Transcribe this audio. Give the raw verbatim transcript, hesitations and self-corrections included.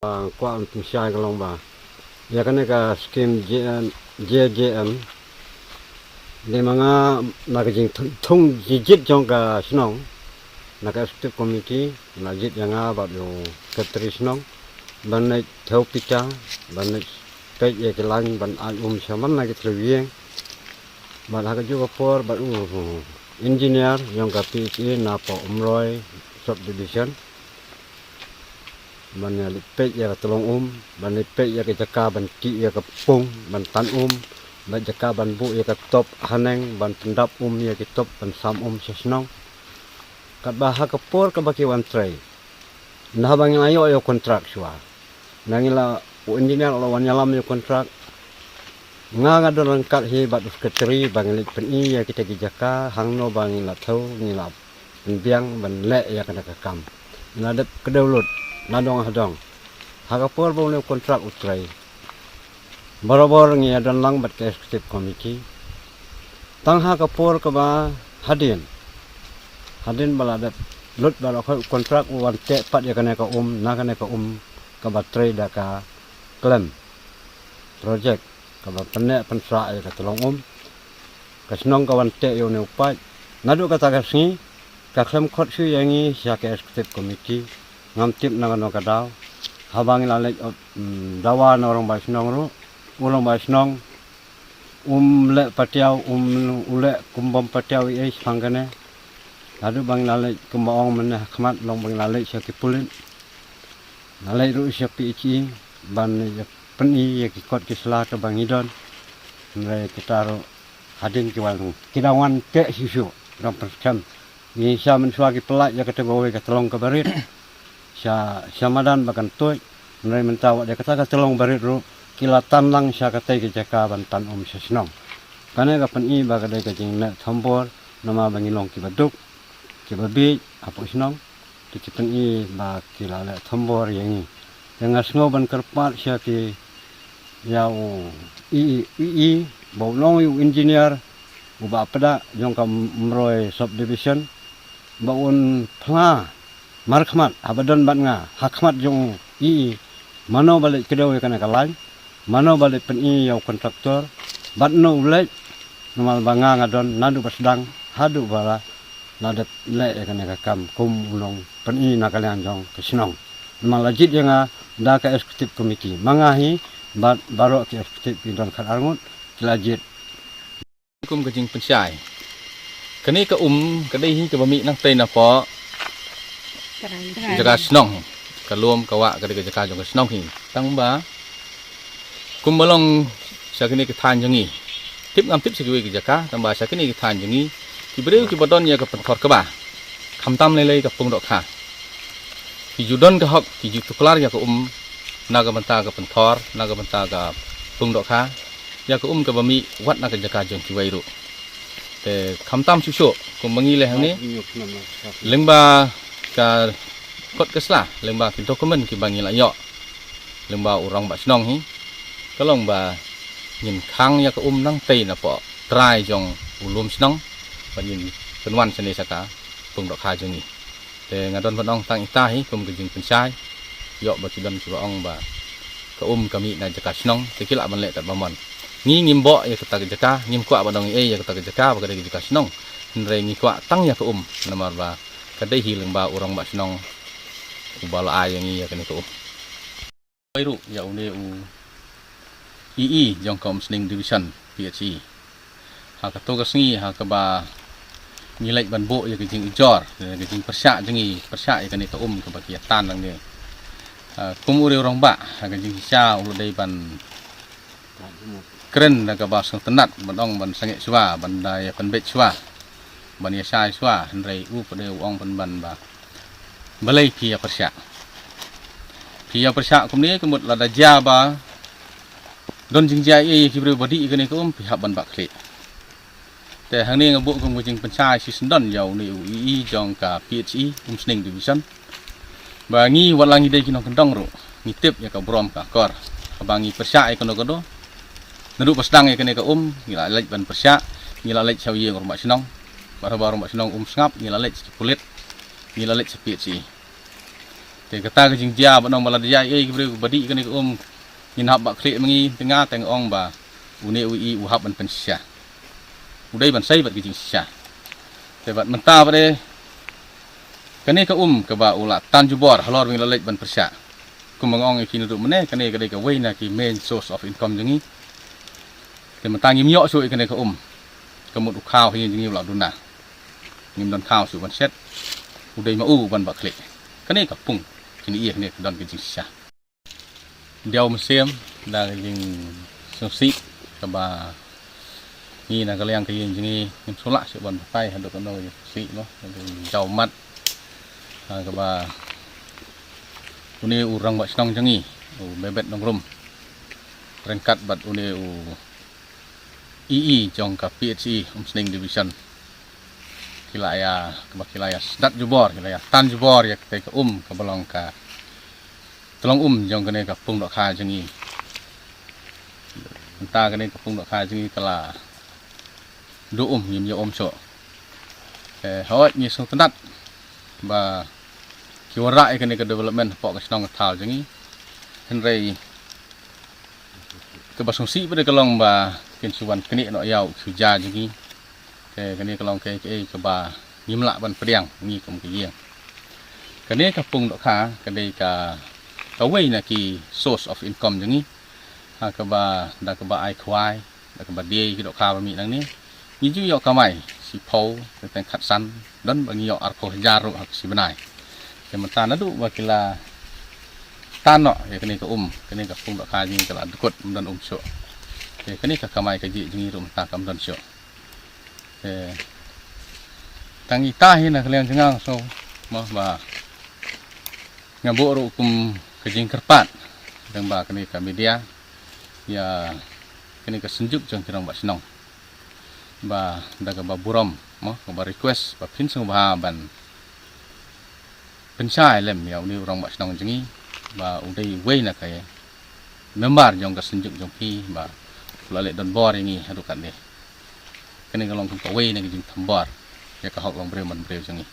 Kwah ban pynshai ka long ba ïa kane ka skim J M, J J M, dei ma nga na ka jingthung jijit jong ka shnong, na ka executive committee, la jied ïa nga bad u secretary shnong ban leit thew pita, ban leit peit ïa ki lain ban ai um sha man la ki thliew ïing. Bad ha kajuh ka por bad u engineer jong ka P H E na poh Umroi subdivision ban ïa leit peit ïa ka tlong um, ban leit peit ïa ka jaka ban tih ïa ka pung ban tan um, bad jaka ban buh ïa ka top haneng ban pyndap um ïa ki top ban sam um sha shnong. Katba ha ka por kaba ki wan trei, na haba ngi la ïoh ïa u kontrak shuwa, na ngi la, u engineer la wan ïalam ïa u kontrak. Nga nga don ryngkat hi bad u secretary ba ngi leit pyni ïa kita ki jaka hangno ba ngi la thew, ngi la pynbiang ban leh ïa kane ka kam. Ngi la dep kdew lut nadong hadong. Ha ka por ba une u kontrak u trei, barabor ngi ïa don lang bad ka executive committee. Tang ha ka por kaba hadien, hadien ba la dep lut ba la khot u kontrak u wan teh pat ïa kane ka um, na kane ka um kaba trei da ka klem project kaba pynneh pynsah ïa ka tlong um. Ka shnong ka wan teh ïa une u paip. Naduh kata ka sngi ka khlem khot shuh ïa ngi sha ka executive committee. Ngam tip na kano ka daw. Haba ngi la leit, mm, dawa na u rangbah shnong ruh, u rangbah shnong um leh patiaw, um u leh kum bym patiaw ei ei shaphang kane. Naduh ba ngi la leit kumba ong mynne ha khmat, long ba ngi la leit sha ki pulit, la leit ruh sha P H E ban ïa pyni ïa ki kot ki sla kaba ngi don. Hynrei kita ruh hadien ki wan, ki dang wan teh shuh shuh, dang pyrshang. Ngi sha mynshuwa ki pyllait ïa kata kawei ka tlong kaba rit sha, sha madan ba kan tuid. Hynrei mynta wat ïa kata ka tlong ba rit ruh ki la tan lang sha katei ka jaka ban tan um sha shnong. Kane ka pyni ba ka dei ka jingleh thombor, namar ba ngi long kiba duk, kiba bieit hapoh shnong. Te ki pyni ba ki la leh thombor ïa ngi. Te nga sngew ban kyrpad sha ki, ïa u E E, E E, ba u long u engineer uba pda jong ka Umroi subdivision, ba un phla markhmat haba don bad nga ha khmat jong u E E, mano ba leit kdew ïa kane ka lain, mano ba leit pyni ïa u kontraktor, bad no u leit. Namar ba nga nga don naduh ba sdang haduh ba la, la dep leh ïa kane ka kam kum u nongpyni na ka liang jong ka shnong. Namar la jied ïa nga da ka executive committee, ma nga hi bad baroh ki executive ki don khatar ngut ki la jied. Kum ka jingpynshai, kane ka um ka dei hi kaba mih nangtei napoh jaka shnong. Ka lum ka wah ka dei ka jaka jong ka shnong hi. Tang ba kumba long sha kine ki thaiñ jong ngi, tip ngam tip sha kiwei ki jaka, tang ba sha kine ki thaiñ jong ngi, ki briew kiba don ïa ka pynthor kaba khamtam lei lei ka pung dohkha, ki ju don ka hok, ki ju tuklar ïa ka um na ka bynta ka pynthor, na ka bynta ka pung dohkha, ïa ka um kaba mih wat na ka jaka jong kiwei ruh. Te khamtam shuh shuh kumba ngi leh hangne, lyngba ka kot ka sla, lyngba ki document kiba ngi la ïoh lyngba u rangbah shnong hi, ka long ba ngin khang ïa ka um nangtei napoh trai jong u lum shnong, ba ngin pynwan shane sha ka pung dohkha jong ngi. Te nga don ban ong tang ita hi kum ka jingpynshai, ïoh ba ki don kiba ong ba ka um ka mih na jaka shnong, te ki lah ban leh katba mon. Ngi ngim boh ïa kata ka jaka, ngim kwah ban ong ei ei ïa kata ka jaka ba ka dei ka jaka shnong. Hynrei ngi kwah tang ïa ka um, namar ba ka dei hi lyngba u rangbah shnong uba la ai ïa ngi ïa kane ka um. Wei ruh ïa une u E E jong ka Umsning Division P H E. Ha kato ka sngi ha kaba ngi leit ban buh ïa ka jingujor, ïa ka jingpyrshah jong ngi, pyrshah ïa kane ka um kaba ki ïa tan nangne. Ha, kum u rangbah, ha ka jingshisha u la dei ban kren da kaba sngewtynnat, ban ong ban sangeh shuwa, ban da ïa pynbeit shuwa, ban ïa shai shuwa, hynrei u pat de u ong pynban ba balei phi ïa pyrshah? Phi ïa pyrshah kumne, ka mut lada jia ba don jingjia ei ei ïa ki briew ba dih ïa kane ka um, phi hap ban bat khlieh. Te hangne nga buh kum ka jingpynshai shisyndon ïa une u E E jong ka P H E Umsning Division, ba ngi wat la ngi dei ki nongkyndong ruh ngi tip ïa ka burom ka akor. Haba ngi pyrshah ïa kano kano, naduh ba sdang ïa kane ka um, ngi la leit ban pyrshah, ngi la leit sha u ïing u rangbah shnong. Bad haba u rangbah shnong um sngap, ngi la leit sha ki pulit, ngi la leit sha P H E. Te kata ka jingjia ba nong ba la dei ei ki briew ba dih kane ka um, ngin hap ba khlieh ma ngi, te nga te nga ong ba une u i u hap ban pynshisha. U dei ban sei bad ka jingshisha. Te bad mynta ba dei kane ka um kaba u la tan jubor halor ba ngi la leit ban pyrshah. Kum ba nga ong ïa ki naduh mynne, kane ka dei kawei na ki main source of income jong ngi. Te mynta ngim ïoh shuh ïa kane ka um. Ka mut u khaw ha ïing jong ngi u la duna. Ngim don khaw shuh ban shet. U dei ma u ban ba khlieh. Kane ka pung, kine ïa kane ka don ka jingshisha. Diaw mynsiem da ka jingsngewsih kaba ngi na ka liang ka ïing jong ngi ngim shu lah shuh ban batai haduh katno ka jingsngewsih mo, ka jingjaw mat. Ha kaba une u rangbah shnong jong ngi, u Bebet Nongrum, ryngkat bad une u E E jong ka P H E Umsning Division, ki la ïa, kaba ki la ïa sdat jubor, ki la ïa tan jubor ïa kata ka um kaba long ka tlong um jong kane ka pung dohkha jong ngi. Mynta kane ka pung dohkha jong ngi ka la duh um, ngim ïoh um shuh. Eh, hooid ngi sngewtynnat ba ki wanrah ïa kane ka development hapoh ka shnong ka thaw jong ngi. Hynrei kaba sngewsih pat ka long ba kin shu wan knieh noh ïa u khyuja jong ngi. Te kane ka long kaei kaei kaba ngim lah ban pdiang ngi kum ka ïing. Kane ka pung dohkha ka dei ka, kawei na ki source of income jong ngi. Ha kaba, da kaba ai khwai, da kaba die ki dohkha ba mih nangne. Ngi ju ïoh kamai shiphew, teng teng khatsan, don ba ngi ïoh arphew hajar ruh ha ka shi bnai. Te mynta naduh ba ki la tan noh ïa kane ka um, kane ka pung dohkha jong ngi ka la dkut, ym don um shuh. Te kane ka kamai kajih jong ngi ruh mynta kam don shuh. Te tang ita hi na ka liang jong nga, so mo ba nga buh ruh kum ka jingkyrpad lyngba kane ka media ïa kane ka synjuk jong ki rangbah shnong ba da kaba burom mo, kaba request ba phin sngewbha ban pynshai lem ïa une u rangbah shnong jong ngi ba u dei uwei na ka member jong ka synjuk jong phi ba u la leh donbor ïa ngi haduh katne. Kane ka long kum kawei na ka jingthombor ïa ka hok long briew man briew jong ngi.